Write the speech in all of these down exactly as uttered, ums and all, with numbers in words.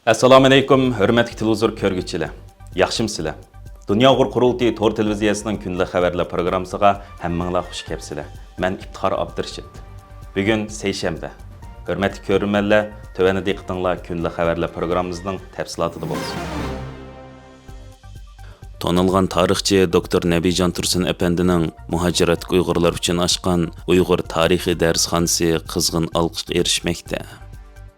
ئەسسالامۇئەلەيكۇم، ھۆرمەتلىك تېلېۋىزور كۆرگۈچىلەر. ياخشىمۇسىلەر؟ دۇنيا ئۇيغۇر قۇرۇلتىيى تور تېلېۋىزىيەسىنىڭ كۈندىلىك خەۋەرلەر پروگراممىسىغا ھەممىڭلار خۇش كەپسىلەر. مەن ئىپتىخار ئابدۇرېشىت. بۈگۈن سەيشەنبە. ھۆرمەتلىك كۆرۈرمەنلەر، تۆۋەندە دىققىتىڭلار كۈندىلىك خەۋەرلەر پروگراممىمىزنىڭ تەپسىلاتىدا بولسۇن. تونۇلغان تارىخچى دوكتور نەبىجان تۇرسۇن ئەپەندىنىڭ مۇھاجىرەتتىكى ئۇيغۇرلار ئۈچۈن ئاچقان ئۇيغۇر تارىخى دەرسخانىسى قىزغىن ئالقىشقا ئېرىشمەكتە.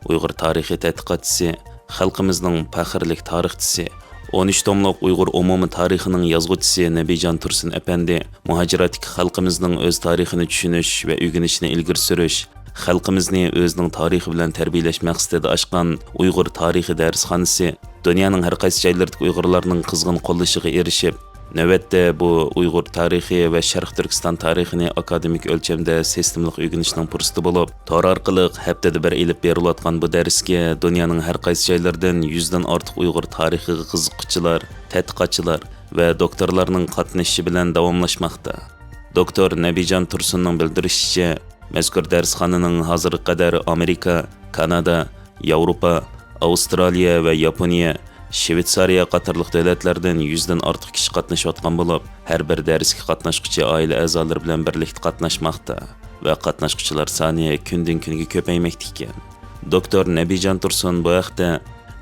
ئۇيغۇر تارىخىي تەتقىقاتچىسى، خەلقىمىزنىڭ پەخىرلىك تارىخچىسى، ئون ئۈچ توملۇق ئۇيغۇر ئومۇمىي تارىخىنىڭ يازغۇچىسى نەبىجان تۇرسۇن ئەپەندى مۇھاجىرەتتىكى خەلقىمىزنىڭ ئۆز تارىخىنى چۈشىنىش ۋە ئۆگىنىشنى ئىلگىرى سۈرۈش، خەلقىمىزنى ئۆزىنىڭ تارىخى بىلەن تەربىيەلەش مەقسىتىدە ئاچقان ئۇيغۇر تارىخى دەرسخانىسى دۇنيانىڭ ھەر قايسى جايلىرىدىكى ئۇيغۇرلارنىڭ قىزغىن قوللىشىغا ئېرىشىپ، نۆۋەتتە بۇ ئۇيغۇر تارىخى ۋە شەرقىي تۈركىستان تارىخىنى ئاكادېمىك ئۆلچەمدە سىستېمىلىق ئۆگىنىشنىڭ پۇرسىتى بولۇپ، تور ئارقىلىق ھەپتىدە بىر ئېلىپ بېرىلىۋاتقان بۇ دەرسكە دۇنيانىڭ ھەر قايسى جايلىرىدىن يۈزدىن ئارتۇق ئۇيغۇر تارىخىغا قىزىققۇچىلار، تەتقىقاتچىلار ۋە دوكتورلارنىڭ قاتنىشىشى بىلەن داۋاملاشماقتا. دوكتور نەبىجان تۇرسۇننىڭ بىلدۈرۈشىچە، مەزكۇر دەرسخانىنىڭ ھازىرغا قەدەر ئامېرىكا، كانادا، ياۋروپا، ئاۋسترالىيە ۋە ياپونىيە، شۋېتسارىيە قاتارلىق دۆلەتلەردىن يۈزدىن ئارتۇق كىشى قاتنىشىۋاتقان بولۇپ، ھەر بىر دەرسكە قاتناشقۇچى ئائىلە ئەزالىرى بىلەن بىرلىكتە قاتناشماقتا ۋە قاتناشقۇچىلار سانى كۈندىن-كۈنگە كۆپەيمەكتە ئىكەن. دوكتور نەبىجان تۇرسۇن بۇ ھەقتە،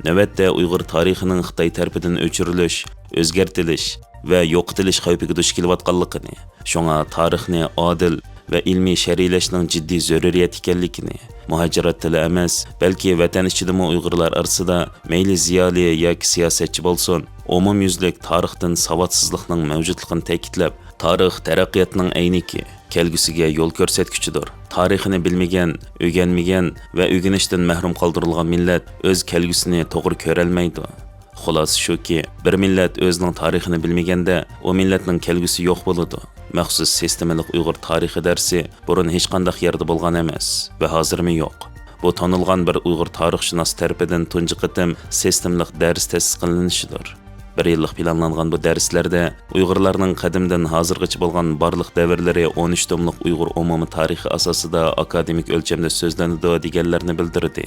نۆۋەتتە ئۇيغۇر تارىخىنىڭ خىتاي تەرىپىدىن ئۆچۈرۈلۈش، ئۆزگەرتىلىش ۋە يوقىتىلىش خەۋپىگە دۇچ كېلىۋاتقانلىقىنى، شۇڭا تارىخنى ئادىل ۋە ئىلمىي شەرھلەشنىڭ جىددىي زۆرۈرىيەت ئىكەنلىكىنى، مۇھاجىرەتتىلا ئەمەس، بەلكى ۋەتەن ئىچىدىمۇ ئۇيغۇرلار ئارىسىدا مەيلى زىيالىي ياكى سىياسەتچى بولسۇن، ئومۇميۈزلۈك تارىختىن ساۋاتسىزلىقنىڭ مەۋجۇتلۇقىنى تەكىتلەپ، تارىخ تەرەققىياتنىڭ ئەينىكى، كەلگۈسىگە يول كۆرسەتكۈچىدۇر. تارىخىنى بىلمىگەن، ئۆگەنمىگەن ۋە ئۆگىنىشتىن مەھرۇم قالدۇرۇلغان مىللەت ئۆز كەلگۈسىنى توغرا كۆرەلمەيدۇ. خۇلاسە شۇكى، بىر مىللەت ئۆزىنىڭ تارىخىنى بىلمىگەندە، ئۇ مىللەتنىڭ كەلگۈسى يوق بولىدۇ. مەخسۇس سىستېمىلىق ئۇيغۇر تارىخى دەرسى بۇرۇن ھېچقانداق يەردە بولغان ئەمەس ۋە ھازىرمۇ يوق. بۇ تونۇلغان بىر ئۇيغۇر تارىخشۇناسى تەرىپىدىن تۇنجى قېتىم سىستېمىلىق دەرس تەسىس قىلىنىشىدۇر. بىر يىللىق پىلانلانغان بۇ دەرسلەردە ئۇيغۇرلارنىڭ قەدىمدىن ھازىرغىچە بولغان بارلىق دەۋرلىرى ئون ئۈچ توملۇق ئۇيغۇر ئومۇمىي تارىخى ئاساسىدا ئاكادېمىك ئۆلچەمدە سۆزلىنىدۇ، دېگەنلەرنى بىلدۈردى.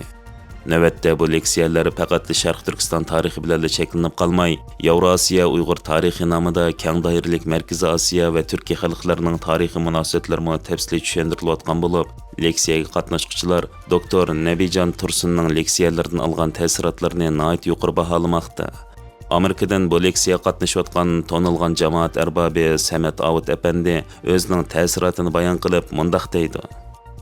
نۆۋەتتە بۇ لېكسىيەلەر پەقەتلا شەرقىي تۈركىستان تارىخى بىلەنلا چەكلىنىپ قالماي، ياۋراسىيە ئۇيغۇر تارىخى نامىدا كەڭ دائىرىلىك مەركىزىي ئاسىيا ۋە تۈركىي خەلقلەرنىڭ تارىخىي مۇناسىۋەتلىرىمۇ تەپسىلىي چۈشەندۈرۈلۈۋاتقان بولۇپ، لېكسىيەگە قاتناشقۇچىلار دوكتور نەبىجان تۇرسۇننىڭ لېكسىيەلىرىدىن ئالغان تەسىراتلىرىنى ناھايىتى يۇقىرى باھالىماقتا. ئامېرىكىدىن بۇ لېكسىيەگە قاتنىشىۋاتقان تونۇلغان جامائەت ئەربابى سەمەت ئاۋۇت ئەپەندى ئۆزىنىڭ تەسىراتىنى بايان قىلىپ، مۇنداق دەيدۇ.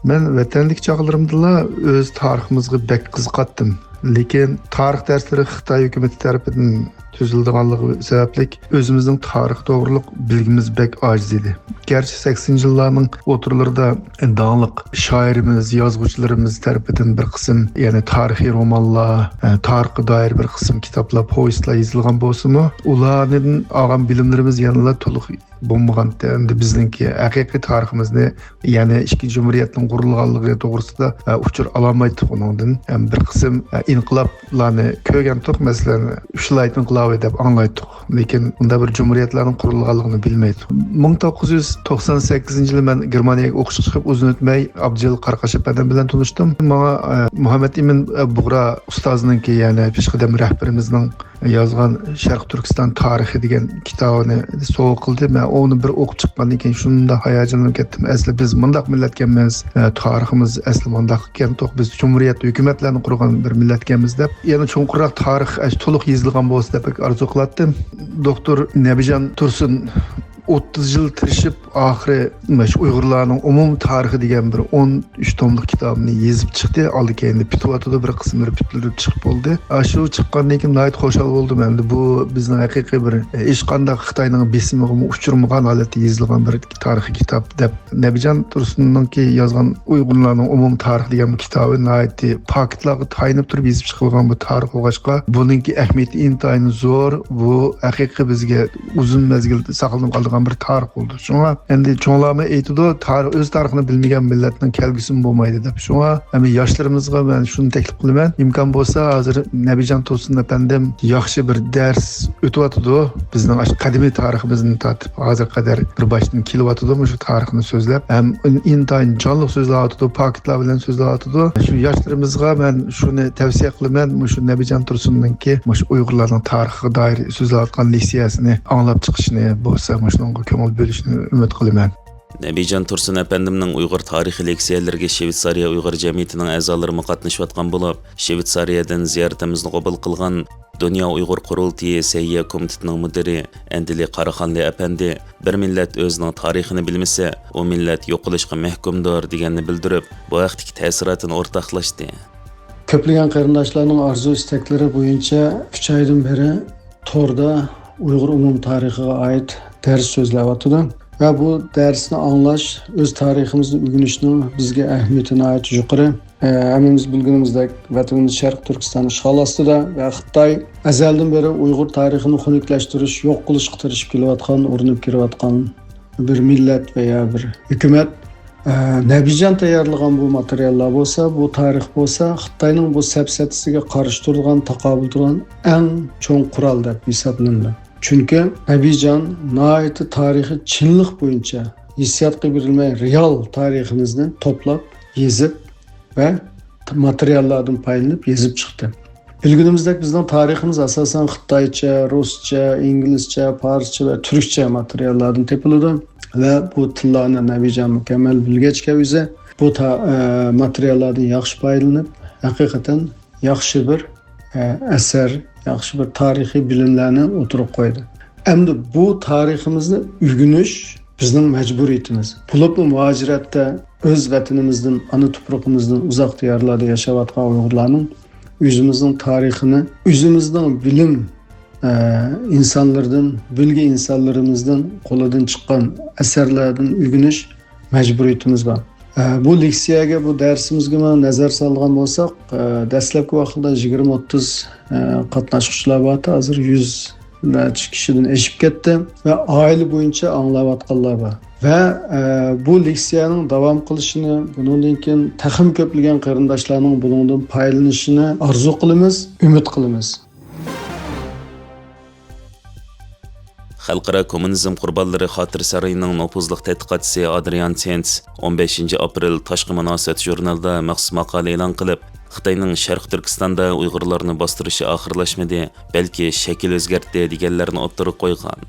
مەن ۋەتەندىكى چاغلىرىمدىلا ئۆز تارىخىمىزغا بەك قىزىقاتتىم. لېكىن تارىخ دەرسلىرى خىتاي ھۆكۈمىتى تەرىپىدىن تۈزۈلىدىغانلىقى سەۋەبلىك ئۆزىمىزنىڭ تارىخى توغرۇلۇق بىلگۈمىز بەك ئاجىز ئىدى. گەرچە سەكسىنىنچى يىللارنىڭ ئوتتۇرىلىرىدا داڭلىق شائىرىمىز، يازغۇچىلىرىمىز تەرىپىدىن بىر قىسىم، يەنى تارىخىي رومانلار، ئە، تارىخقا دائىر بىر قىسىم كىتابلار، پوۋېستلار يېزىلغان بولسىمۇ، ئۇلارنىڭ ئالغان بىلىملىرىمىز يەنىلا تولۇق بولمىغانتى. ئەمدى بىزنىڭكى ھەقىقىي تارىخىمىزنى، يەنى ئىككىنچى جۇمھۇرىيەتنىڭ قۇرۇلغانلىقى توغرىسىدا، ئە، ئۇچۇر ئالالمايتتۇق ئۇنىڭدىن. ھەم بىر قىسىم، ئە، ئىنقىلابلارنى كۆرگەنتۇق، مەسىلەن، ئۈچ لايت ئىنقىلابى دەپ ئاڭلايتتۇق. لېكىن ئۇنداق بىر جۇمھۇرىيەتلەرنىڭ قۇرۇلغانلىقىنى بىلمەيتتۇق. مىڭ توققۇز يۈز توقسان سەككىزىنچى يىلى مەن گېرمانىيەگە ئوقۇشقا چىقىپ، ئۇزۇن ئۆتمەي ئابدۇجېلىل قاراقاش ئەپەندىم بىلەن تونۇشتۇم. ماڭا، ئە، مۇھەممەد ئىمىن، ئە، بۇغرا ئۇستازنىڭكى، يەنى پېشقەدەم رەھبىرىمىزنىڭ يازغان شەرقىي تۈركىستان تارىخى دېگەن كىتابىنى سوۋغا قىلدى. مەن ئۇنى بىر ئوقۇپ چىققاندىن كېيىن شۇنداق ھاياجانلىنىپ كەتتىم. ئەسلى بىز مۇنداق مىللەتكەنمىز، ئە، تارىخىمىز ئەسلى مۇنداق ئىكەنتۇق، بىز جۇمھۇرىيەت ھۆكۈمەتلەرنى قۇرغان بىر مىللەتكەنمىز دەپ. يەنە چوڭقۇرراق تارىخ، ئە، تولۇق يېزىلغان بولسا دەپ بەك ئارزۇ قىلاتتىم. دوكتور نەبىجان تۇرسۇن ئوتتۇز يىل تىرىشىپ، ئاخىرى مۇشۇ ئۇيغۇرلارنىڭ ئومۇمىي تارىخى دېگەن بىر ئون ئۈچ توملۇق كىتابىنى يېزىپ چىقتى. ئالدى كەينىدە پۈتۈۋاتىدۇ، بىر قىسىملىرى پۈتتۈرۈلۈپ چىقىپ بولدى. ئاشۇ چىققاندىن كېيىن ناھايىتى خۇشال بولدۇم. ئەمدى بۇ بىزنىڭ ھەقىقىي بىر، ھېچقانداق خىتاينىڭ بېسىمىغىمۇ ئۇچرىمىغان ھالەتتە يېزىلغان بىر تارىخىي كىتاب دەپ، نەبىجان تۇرسۇننىڭكى يازغان ئۇيغۇرلارنىڭ ئومۇمىي تارىخى دېگەن بۇ كىتابى ناھايىتى پاكىتلارغا تايىنىپ تۇرۇپ يېزىپ چىقىلغان بۇ تارىخ بولغاچقا، بۇنىڭكى ئەھمىيىتى ئىنتايىن زور. بۇ ھەقىقىي بىزگە ئۇزۇن مەزگىل ساقلىنىپ قالىدىغان بىر تارىخ بولىدۇ. شۇڭا ئەمدى چوڭلارمۇ ئېيتىدۇ، تارىخ، ئۆز تارىخىنى بىلمىگەن مىللەتنىڭ كەلگۈسىمۇ بولمايدۇ دەپ. شۇڭا ئەمدى ياشلىرىمىزغا مەن شۇنى تەكلىپ قىلىمەن، ئىمكان بولسا ھازىر نەبىجان تۇرسۇن ئەپەندىم ياخشى بىر دەرس ئۆتۈۋاتىدۇ. بىزنىڭ ئاشۇ قەدىمىي تارىخىمىزدىن تارتىپ ھازىرغا قەدەر بىر باشتىن كېلىۋاتىدۇ مۇشۇ تارىخنى سۆزلەپ. ھەم ئىن-، ئىنتايىن جانلىق سۆزلەۋاتىدۇ، پاكىتلار بىلەن سۆزلەۋاتىدۇ. شۇ ياشلىرىمىزغا مەن شۇنى تەۋسىيە قىلىمەن، مۇشۇ نەبىجان تۇرسۇننىڭكى مۇشۇ ئۇيغۇرلارنىڭ تارىخىغا دائىر سۆزلەۋاتقان لېكسىيەسىنى ئاڭلاپ چىقىشىنى بولسا مۇشۇنىڭغا كۆڭۈل بۆلۈشىنى ئۈمىد قىلىمەن. نەبىجان تۇرسۇن ئەپەندىمنىڭ ئۇيغۇر تارىخى لېكسىيەلىرىگە شىۋېتسارىيە ئۇيغۇر جەمئىيىتىنىڭ ئەزالىرىمۇ قاتنىشىۋاتقان بولۇپ، شىۋېتسارىيەدىن زىيارىتىمىزنى قوبۇل قىلغان دۇنيا ئۇيغۇر قۇرۇلتىيى سەھىيە كومىتېتىنىڭ مۇدىرى ئەندىلى قاراخانلى ئەپەندى، بىر مىللەت ئۆزىنىڭ تارىخىنى بىلمىسە، ئۇ مىللەت يوقىلىشقا مەھكۇمدۇر، دېگەننى بىلدۈرۈپ، بۇ ھەقتىكى تەسىراتىنى ئورتاقلاشتى. كۆپلىگەن قېرىنداشلارنىڭ ئارزۇ ئىستەكلىرى بويىچە ئۈچ ئايدىن بېرى توردا ئۇيغۇر ئومۇمىي تارىخىغا ئائىت دەرس سۆزلەۋاتىدۇ. ۋە بۇ دەرسنى ئاڭلاش، ئۆز تارىخىمىزنى ئۆگىنىشنىڭ بىزگە ئەھمىيىتى ناھايىتى يۇقىرى. ئە، ھەممىمىز بىلگىنىمىزدەك، ۋەتىنىمىز شەرقىي تۈركىستان ئىشغال ئاستىدا ۋە خىتاي ئەزەلدىن بېرى ئۇيغۇر تارىخىنى خۇنۈكلەشتۈرۈش، يوق قىلىشقا تىرىشىپ كېلىۋاتقان، ئۇرۇنۇپ كېلىۋاتقان بىر مىللەت ۋە يا بىر ھۆكۈمەت. ئە، نەبىجان تەييارلىغان بۇ ماتېرىياللار بولسا، بۇ تارىخ بولسا خىتاينىڭ بۇ سەپسەتىسىگە قارشى تۇرىدىغان، تاقابىل تۇرىدىغان ئەڭ چوڭ قورال دەپ ھېسابلىنىدۇ. چۈنكى نەبىجان ناھايىتى تارىخىي چىنلىق بويىچە ھېسسىياتقا بېرىلمەي رېئال تارىخىمىزنى توپلاپ، يېزىپ ۋە ماتېرىياللاردىن پايدىلىنىپ يېزىپ چىقتى. بىلگىنىمىزدەك بىزنىڭ تارىخىمىز ئاساسەن خىتايچە، رۇسچە، ئىنگلىزچە، پارسچە ۋە تۈركچە ماتېرىياللاردىن تېپىلىدۇ ۋە بۇ تىللارنى نەبىجان مۇكەممەل بىلگەچكە ئۆزى بۇ تا-، ئە، ماتېرىياللاردىن ياخشى پايدىلىنىپ، ھەقىقەتەن ياخشى بىر، ئە، ئەسەر، ياخشى بىر تارىخىي بىلىملەرنى ئوتتۇرىغا قويدى. ئەمدى بۇ تارىخىمىزنى ئۆگىنىش بىزنىڭ مەجبۇرىيىتىمىز. بولۇپمۇ مۇھاجىرەتتە ئۆز ۋەتىنىمىزدىن، ئانا تۇپرىقىمىزدىن ئۇزاق دىيارلاردا ياشاۋاتقان ئۇيغۇرلارنىڭ ئۆزىمىزنىڭ تارىخىنى، ئۆزىمىزنىڭ بىلىم، ئە، ئىنسانلىرىدىن، بىلگە ئىنسانلىرىمىزدىن قولىدىن چىققان ئەسەرلەردىن ئۆگىنىش مەجبۇرىيىتىمىز بار. ئە، بۇ لېكسىيەگە، بۇ دەرسىمىزگە مانا نەزەر سالغان بولساق، ئە، دەسلەپكى ۋاقىتتا يىگىرمە ئوتتۇز، ئە، قاتناشقۇچىلار بار، ھازىر يۈز نەچچە كىشىدىن ئېشىپ كەتتى ۋە ئائىلە بويىچە ئاڭلاۋاتقانلار بار. ۋە، ئە، بۇ لېكسىيەنىڭ داۋام قىلىشىنى، بۇنىڭدىن كېيىن تېخىمۇ كۆپلىگەن قېرىنداشلارنىڭ بۇنىڭدىن پايدىلىنىشىنى ئارزۇ قىلىمىز، ئۈمىد قىلىمىز. خەلقئارا كوممۇنىزم قۇربانلىرى خاتىرە سارىيىنىڭ نوپۇزلۇق تەتقىقاتچىسى ئادرىيان سېنتس ئون بەشىنچى ئاپرېل تاشقى مۇناسىۋەت ژۇرنىلىدا مەخسۇس ماقالە ئېلان قىلىپ، خىتاينىڭ شەرقىي تۈركىستاندا ئۇيغۇرلارنى باستۇرۇشى ئاخىرلاشمىدى، بەلكى شەكىل ئۆزگەرتتى، دېگەنلەرنى ئوتتۇرىغا قويغان.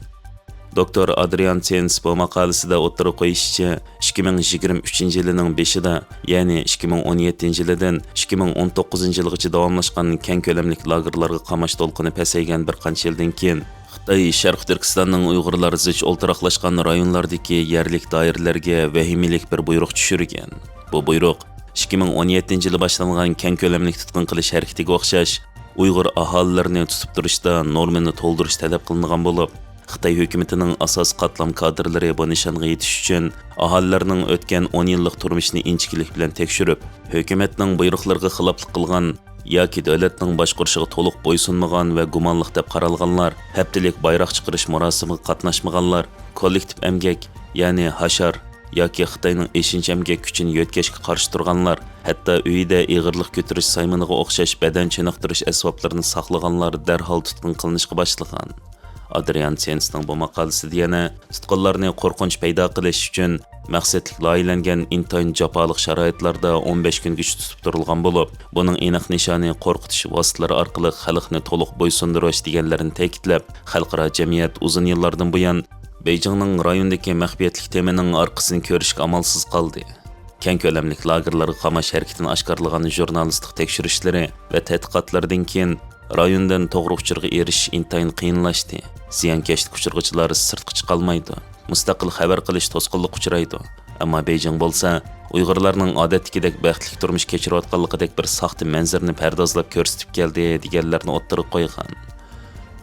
دوكتور ئادرىيان سېنس بۇ ماقالىسىدە ئوتتۇرىغا قويۇشىچە، ئىككى مىڭ يىگىرمە ئۈچىنچى يىلىنىڭ بېشىدا، يەنى ئىككى مىڭ ئون يەتتىنچى يىلىدىن ئىككى مىڭ ئون توققۇزىنچى يىلغىچە داۋاملاشقان كەڭ كۆلەملىك لاگېرلارغا قاماش دولقۇنى پەسەيگەن بىر قانچە يىلدىن كېيىن، خىتاي شەرقىي تۈركىستاننىڭ ئۇيغۇرلار زىچ ئولتۇراقلاشقان رايونلاردىكى يەرلىك دائىرىلەرگە ۋەھىمىلىك بىر بۇيرۇق چۈشۈرگەن. بۇ بۇيرۇق ئىككى مىڭ ئون يەتتىنچى يىلى باشلانغان كەڭ كۆلەملىك تۇتقۇن قىلىش ھەرىكىتىگە ئوخشاش، ئۇيغۇر ئاھالىلىرىنى تۇتۇپ تۇرۇشتا نورمىنى تولدۇرۇش تەلەپ قىلىنغان بولۇپ، خىتاي ھۆكۈمىتىنىڭ ئاساسىي قاتلام كادىرلىرى بۇ نىشانغا يېتىش ئۈچۈن ئاھالىلەرنىڭ ئۆتكەن ئون يىللىق تۇرمۇشىنى ئىنچىكىلىك بىلەن تەكشۈرۈپ، ھۆكۈمەتنىڭ بۇيرۇقلىرىغا خىلاپلىق قىلغان ياكى دۆلەتنىڭ باشقۇرۇشىغا تولۇق بويسۇنمىغان ۋە گۇمانلىق دەپ قارالغانلار، ھەپتىلىك بايراق چىقىرىش مۇراسىمىغا قاتناشمىغانلار، كوللېكتىپ ئەمگەك، يەنى ھاشار، ياكى خىتاينىڭ ئېشىنچا ئەمگەك كۈچىنى يۆتكەشكە قارشى تۇرغانلار، ھەتتا ئۆيىدە ئېغىرلىق كۆتۈرۈش سايمىنىغا ئوخشاش بەدەن چېنىقتۇرۇش ئەسۋابلىرىنى ساقلىغانلار دەرھال تۇتقۇن قىلىنىشقا باشلىغان. ئادرىيان سېنسنىڭ بۇ ماقالىسىدە يەنە تۇتقۇنلارنى قورقۇنچ پەيدا قىلىش ئۈچۈن مەقسەتلىك لايىھەلەنگەن ئىنتايىن جاپالىق شارائىتلاردا ئون بەش كۈنگىچە تۇتۇپ تۇرۇلغان بولۇپ، بۇنىڭ ئېنىق نىشانى قورقۇتۇش ۋاسىتىلىرى ئارقىلىق خەلقنى تولۇق بويسۇندۇرۇش دېگەنلەرنى تەكىتلەپ، خەلقئارا جەمئىيەت ئۇزۇن يىللاردىن بۇيان بېيجىڭنىڭ رايوندىكى مەخپىيەتلىك تېمىنىڭ ئارقىسىنى كۆرۈشكە ئامالسىز قالدى. كەڭ كۆلەملىك لاگېرلارغا قاماش ھەرىكىتىنى ئاشكارىلىغان ژۇرنالىستىق تەكشۈرۈشلىرى ۋە تەتقىقاتلىرىدىن كېيىن، رايوندىن توغرا ئۇچۇرغا ئېرىشىش ئىنتايىن قىيىنلاشتى. زىيانكەشلىك ئۇچرىغۇچىلار سىرتقا چىقالمايدۇ، مۇستەقىل خەۋەر قىلىش توسقۇنلۇققا ئۇچرايدۇ. ئەمما بېيجىڭ بولسا ئۇيغۇرلارنىڭ ئادەتتىكىدەك بەختلىك تۇرمۇش كەچۈرۈۋاتقانلىقىدەك بىر ساختا مەنزىرىنى پەردازلاپ كۆرسىتىپ كەلدى، دېگەنلەرنى ئوتتۇرىغا قويغان.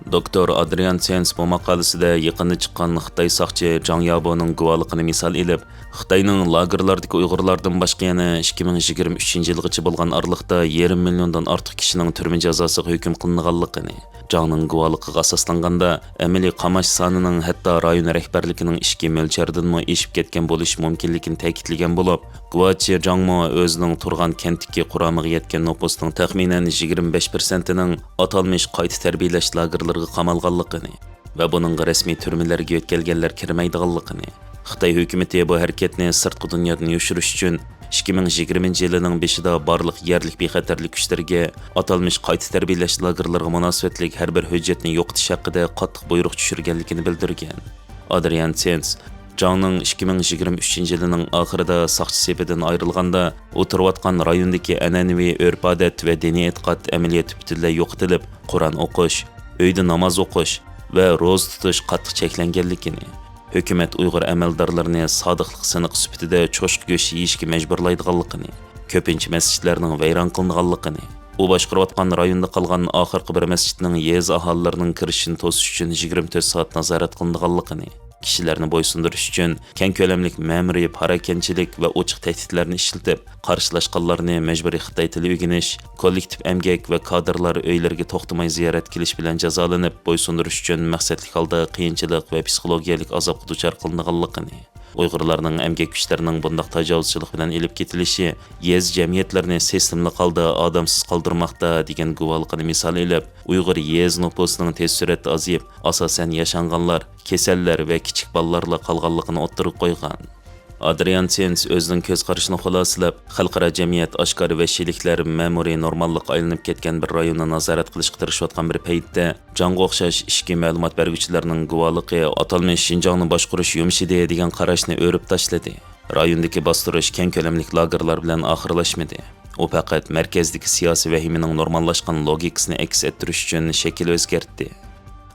دوكتور ئادرىيان سېنس بۇ ماقالىسىدە يېقىندا چىققان خىتاي ساقچى جاڭ يابونىڭ گۇۋاھلىقىنى مىسال ئېلىپ، خىتاينىڭ لاگېرلاردىكى ئۇيغۇرلاردىن باشقا يەنە ئىككى مىڭ يىگىرمە ئۈچىنچى يىلغىچە بولغان ئارىلىقتا يېرىم مىليوندىن ئارتۇق كىشىنىڭ تۈرمە جازاسىغا ھۆكۈم قىلىنغانلىقىنى، جاڭنىڭ گۇۋاھلىقىغا ئاساسلانغاندا، ئەمەلىي قاماش سانىنىڭ ھەتتا رايون رەھبەرلىكىنىڭ ئىچكى مۆلچەردىنمۇ ئېشىپ كەتكەن بولۇشى مۇمكىنلىكىنى تەكىتلىگەن بولۇپ، گۇۋاچى جاڭمۇ ئۆزىنىڭ تۇرغان كەنتتىكى قۇرامىغا يەتكەن نوپۇسنىڭ تەخمىنەن يىگىرمە بەش پىرسەنتىنىڭ ئاتالمىش قايتا تەربىيەلەش لاگېرلىرىغا قامالغانلىقىنى ۋە بۇنىڭغا رەسمىي تۈرمىلەرگە يۆتكەلگەنلەر كىرمەيدىغانلىقىنى، خىتاي ھۆكۈمىتى بۇ ھەرىكەتنى سىرتقى دۇنيادىن يوشۇرۇش ئۈچۈن ئىككى مىڭ يىگىرمىنچى يىلىنىڭ بېشىدا بارلىق يەرلىك بىخەتەرلىك كۈچلىرىگە ئاتالمىش قايتا تەربىيەلەش لاگېرلىرىغا مۇناسىۋەتلىك ھەر بىر ھۆججەتنى يوقىتىش ھەققىدە قاتتىق بۇيرۇق چۈشۈرگەنلىكىنى بىلدۈرگەن. ئادرىيان سېنس جاڭنىڭ ئىككى مىڭ يىگىرمە ئۈچىنچى يىلىنىڭ ئاخىرىدا ساقچى سېپىدىن ئايرىلغاندا، ئۇ تۇرۇۋاتقان رايوندىكى ئەنئەنىۋى ئۆرپ-ئادەت ۋە دىنىي ئېتىقاد ئەمەلىيەتتە پۈتۈنلەي يوقىتىلىپ، قۇرئان ئوقۇش، ئۆيدە ناماز ئوقۇش ۋە روزا تۇتۇش قاتتىق چەكلەنگەنلىكىنى، ھۆكۈمەت ئۇيغۇر ئەمەلدارلىرىنى سادىقلىق سىنىقى سۈپىتىدە چوشقا گۆشى يېيىشكە مەجبۇرلايدىغانلىقىنى، كۆپىنچە مەسچىتلەرنىڭ ۋەيران قىلىنغانلىقىنى، ئۇ باشقۇرۇۋاتقان رايوندا قالغان ئاخىرقى بىر مەسچىتنىڭ يېزا ئاھالىلىرىنىڭ كىرىشىنى توسۇش ئۈچۈن يىگىرمە تۆت سائەت نازارەت قىلىنىدىغانلىقىنى، كىشىلەرنى بويسۇندۇرۇش ئۈچۈن كەڭ كۆلەملىك مەمۇرىي پاراكەندىچىلىك ۋە ئوچۇق تەھدىتلەرنى ئىشلىتىپ، قارشىلاشقانلارنى مەجبۇرىي خىتاي تىلى ئۆگىنىش، كوللېكتىپ ئەمگەك ۋە كادىرلار ئۆيلىرىگە توختىماي زىيارەت قىلىش بىلەن جازالىنىپ، بويسۇندۇرۇش ئۈچۈن مەقسەتلىك ھالدا قىيىنچىلىق ۋە پسىخولوگىيەلىك ئازابقا دۇچار قىلىنىدىغانلىقىنى، ئۇيغۇرلارنىڭ ئەمگەك كۈچلىرىنىڭ بۇنداق تاجاۋۇزچىلىق بىلەن ئېلىپ كېتىلىشى يېزا جەمئىيەتلىرىنى سىستېمىلىق ھالدا ئادەمسىز قالدۇرماقتا دېگەن گۇۋاھلىقىنى مىسال ئېلىپ، ئۇيغۇر يېزا نوپۇسىنىڭ تېز سۈرئەتتە ئازىيىپ، ئاساسەن ياشانغانلار، كېسەللەر ۋە كىچىك بالىلارلا قالغانلىقىنى ئوتتۇرىغا قويغان. ئادرىيان سېنس ئۆزىنىڭ كۆز قارىشىنى خۇلاسىلەپ، خەلقئارا جەمئىيەت ئاشكارا ۋەھشىيلىكلەر مەمۇرىي نورماللىققا ئايلىنىپ كەتكەن بىر رايوننى نازارەت قىلىشقا تىرىشىۋاتقان بىر پەيتتە، جاڭغا ئوخشاش ئىچكى مەلۇمات بەرگۈچىلەرنىڭ گۇۋاھلىقى ئاتالمىش شىنجاڭنى باشقۇرۇش يۇمشىدى دېگەن قاراشنى ئۆرۈپ تاشلىدى. رايوندىكى باستۇرۇش كەڭ كۆلەملىك لاگېرلار بىلەن ئاخىرلاشمىدى. ئۇ پەقەت مەركەزدىكى سىياسىي ۋەھىمىنىڭ نورماللاشقان لوگىكىسىنى ئەكس ئەتتۈرۈش ئۈچۈن شەكىل ئۆزگەرتتى.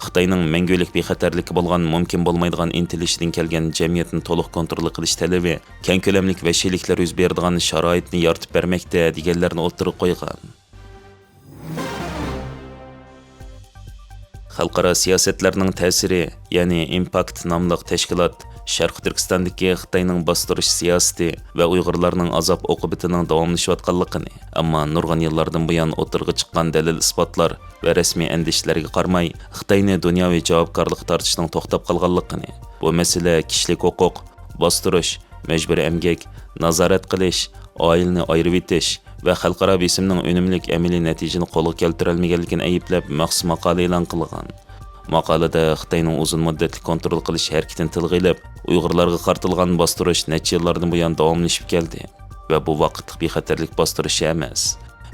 خىتاينىڭ مەڭگۈلۈك بىخەتەرلىككە بولغان مۇمكىن بولمايدىغان ئىنتىلىشىدىن كەلگەن جەمئىيەتنى تولۇق كونترول قىلىش تەلىپى كەڭ كۆلەملىك ۋەھشىيلىكلەر يۈز بېرىدىغان شارائىتنى يارىتىپ بەرمەكتە، دېگەنلەرنى ئوتتۇرىغا قويغان. خەلقئارا سىياسەتلەرنىڭ تەسىرى، يەنى ئىمپاكت ناملىق تەشكىلات شەرقىي تۈركىستاندىكى خىتاينىڭ باستۇرۇش سىياسىتى ۋە ئۇيغۇرلارنىڭ ئازاب ئوقۇبىتىنىڭ داۋاملىشىۋاتقانلىقىنى، ئەمما نۇرغۇن يىللاردىن بۇيان ئوتتۇرىغا چىققان دەلىل-ئىسپاتلار ۋە رەسمىي ئەندىشىلەرگە قارىماي، خىتاينى دۇنياۋى جاۋابكارلىققا تارتىشنىڭ توختاپ قالغانلىقىنى، بۇ مەسىلە كىشىلىك ھوقۇق، باستۇرۇش، مەجبۇرىي ئەمگەك، نازارەت قىلىش، ئائىلىنى ئايرىۋېتىش ۋە خەلقئارا بېسىمنىڭ ئۈنۈملۈك ئەمەلىي نەتىجىنى قولغا كەلتۈرەلمىگەنلىكىنى ئەيىبلەپ مەخسۇس ماقالە ئېلان قىلغان. ماقالىدە خىتاينىڭ ئۇزۇن مۇددەتلىك كونترول قىلىش ھەرىكىتىنى تىلغا ئېلىپ، ئۇيغۇرلارغا قارىتىلغان باستۇرۇش نەچچە يىللاردىن بۇيان داۋاملىشىپ كەلدى ۋە بۇ ۋاقىتلىق بىخەتەرلىك باستۇرۇشى ئەمەس،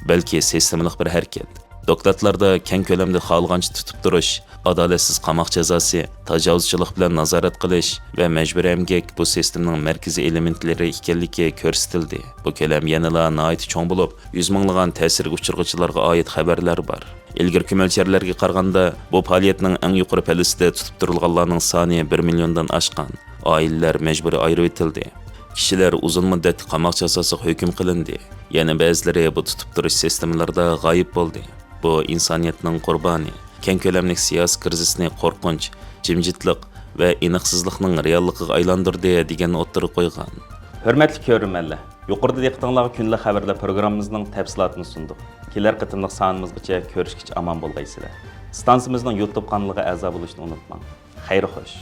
بەلكى سىستېمىلىق بىر ھەرىكەت. دوكلاتلاردا كەڭ كۆلەمدە خالىغانچە تۇتۇپ تۇرۇش، ئادالەتسىز قاماق جازاسى، تاجاۋۇزچىلىق بىلەن نازارەت قىلىش ۋە مەجبۇرىي ئەمگەك بۇ سىستېمىنىڭ مەركىزىي ئېلېمېنتلىرى ئىكەنلىكى كۆرسىتىلدى. بۇ كۆلەم يەنىلا ناھايىتى چوڭ بولۇپ، يۈز مىڭلىغان تەسىرگە ئۇچرىغۇچىلارغا ئائىت خەۋەرلەر بار. ئىلگىرىكى مۆلچەرلەرگە قارىغاندا، بۇ پائالىيەتنىڭ ئەڭ يۇقىرى پەللىسىدە تۇتۇپ تۇرۇلغانلارنىڭ سانى بىر مىليوندىن ئاشقان. ئائىلىلەر مەجبۇرىي ئايرىۋېتىلدى. كىشىلەر ئۇزۇن مۇددەتلىك قاماق جازاسىغا ھۆكۈم قىلىندى. يەنە بەزىلىرى بۇ تۇتۇپ تۇرۇش سىستېمىلىرىدا غايىب بولدى. بۇ ئىنسانىيەتنىڭ قۇربانى، كەڭ كۆلەملىك سىياسىي كىرىزىسنى قورقۇنچ، جىمجىتلىق ۋە ئېنىقسىزلىقنىڭ رېئاللىقىغا ئايلاندۇردى، دېگەننى ئوتتۇرىغا قويغان. ھۆرمەتلىك كۆرۈرمەنلەر، يۇقىرىدا دىققىتىڭلارغا كۈندىلىك خەۋەرلەر پروگراممىمىزنىڭ تەپسىلاتىنى سۇندۇق. كېلەر قېتىملىق سانىمىزغىچە كۆرۈشكىچە ئامان بولغايسىلەر. ئىستانسىمىزنىڭ يۇتۇب قانىلىغا ئەزا بولۇشنى ئۇنتۇماڭ. خەير خوش.